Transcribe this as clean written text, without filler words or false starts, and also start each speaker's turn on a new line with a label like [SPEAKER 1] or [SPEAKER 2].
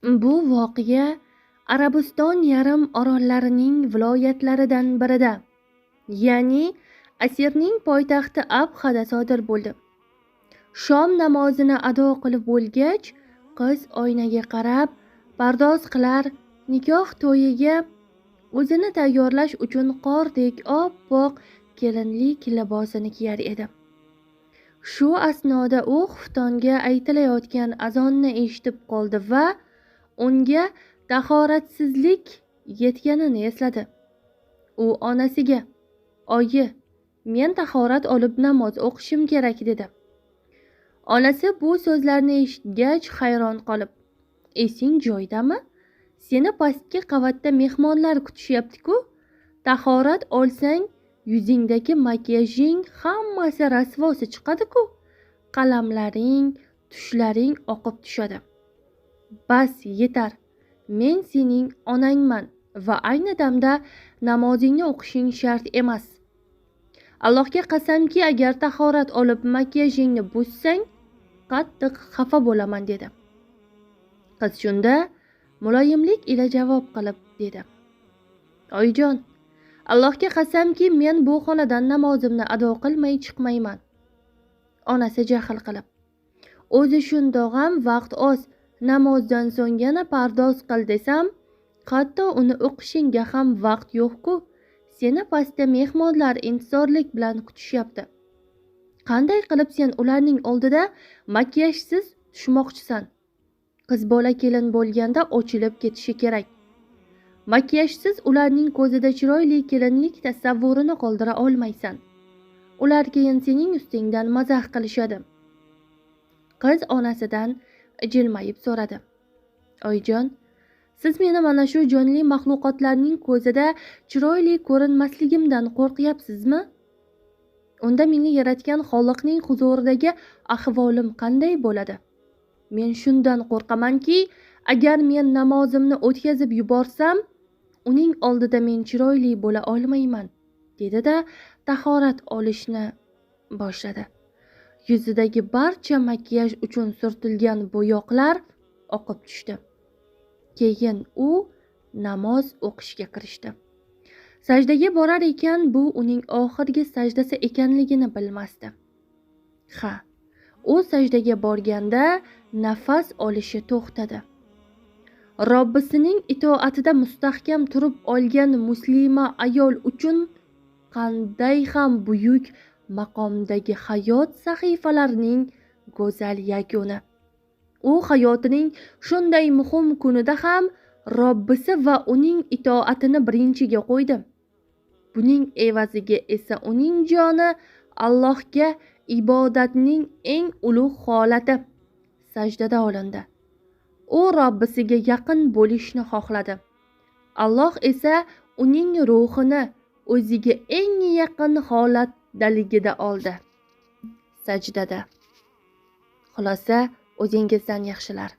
[SPEAKER 1] Bu voqea Arabiston yarim orollarining viloyatlaridan birida, ya'ni Asirning poytaxti Abhada sodir bo'ldi. Shom namozini ado qilib bo'lgach, qiz oynaga qarab pardoz qilar, nikoh to'yiga o'zini tayyorlash uchun qordek oppoq kelinlik libosini kiyar edi. Shu asnoda u xuftonga aytilayotgan azonni eshitib qoldi va unga tahoratsizlik yetganini esladi. U onasiga: "Oyi, men tahorat olib namoz o'qishim kerak", dedi. Onasi bu so'zlarni eshitgach hayron qolib: "Esing joyidami? Seni pastki qavatda mehmonlar kutishyapti-ku. Tahorat olsang, yuzingdagi makiyajing hammasi rasvosi chiqadi-ku. Qalamlaring, tushlaring oqib tushadi. Bas, yetar. Men sening onangman va ayni damda namozingni o'qishing shart emas. Allohga qasamki, agar tahorat olib makiyajingni buzsang, qattiq xafa bo'laman", dedi. Qiz shunda muloyimlik ila javob qilib dedi: "Oyijon, Allohga qasamki, men bu xonadan namozimni ado qilmay chiqmayman." Onasi jahl qilib: "O'zi shundoq ham vaqt oz, namozdan so'ng yana pardoz qil desam, hatto uni o'qishingga ham vaqt yo'q-ku. Seni pastda mehmonlar intizorlik bilan kutishyapti. Qanday qilib sen ularning oldida makiyajsiz tushmoqchisan? Qiz bola kelin bo'lganda ochilib ketishi kerak. Makiyajsiz ularning ko'zida chiroyli kelinlik tasavvurini qoldira olmaysan. Ular keyin sening ustingdan mazax qilishadi." Qiz onasidan jilmayib so'radi: "Oyijon, siz meni mana shu jonli maxluqotlarning ko'zida chiroyli ko'rinmasligimdan qo'rqyapsizmi? Unda meni yaratgan Xoliqning huzuridagi ahvolim qanday bo'ladi? Men shundan qo'rqamanki, agar men namozimni o'tkazib yuborsam, uning oldida men chiroyli bo'la olmayman", dedi-da tahorat olishni boshladi. Yuzidagi barcha makiyaj uchun surtilgan bo'yoqlar oqib tushdi. Keyin u namoz o'qishga kirishdi. Sajdaga borar ekan, bu uning oxirgi sajdasi ekanligini bilmasdi. Ha, u sajdaga borganda nafas olishi to'xtadi. Robbisining itoatida mustahkam turib olgan muslima ayol uchun qanday ham buyuk maqomdagi hayot sahifalarining go'zal yakuni. U hayotining shunday muhim kunida ham Robbisi va uning itoatini birinchiga qo'ydi. Buning evaziga esa uning joni Allohga ibodatning eng ulug' holati sajdada olindi. U Robbisiga yaqin bo'lishni xohladi. Alloh esa uning ruhini o'ziga eng yaqin holatdaligida oldi. Sajdada. Xulosa, o'zingizdan yaxshilar.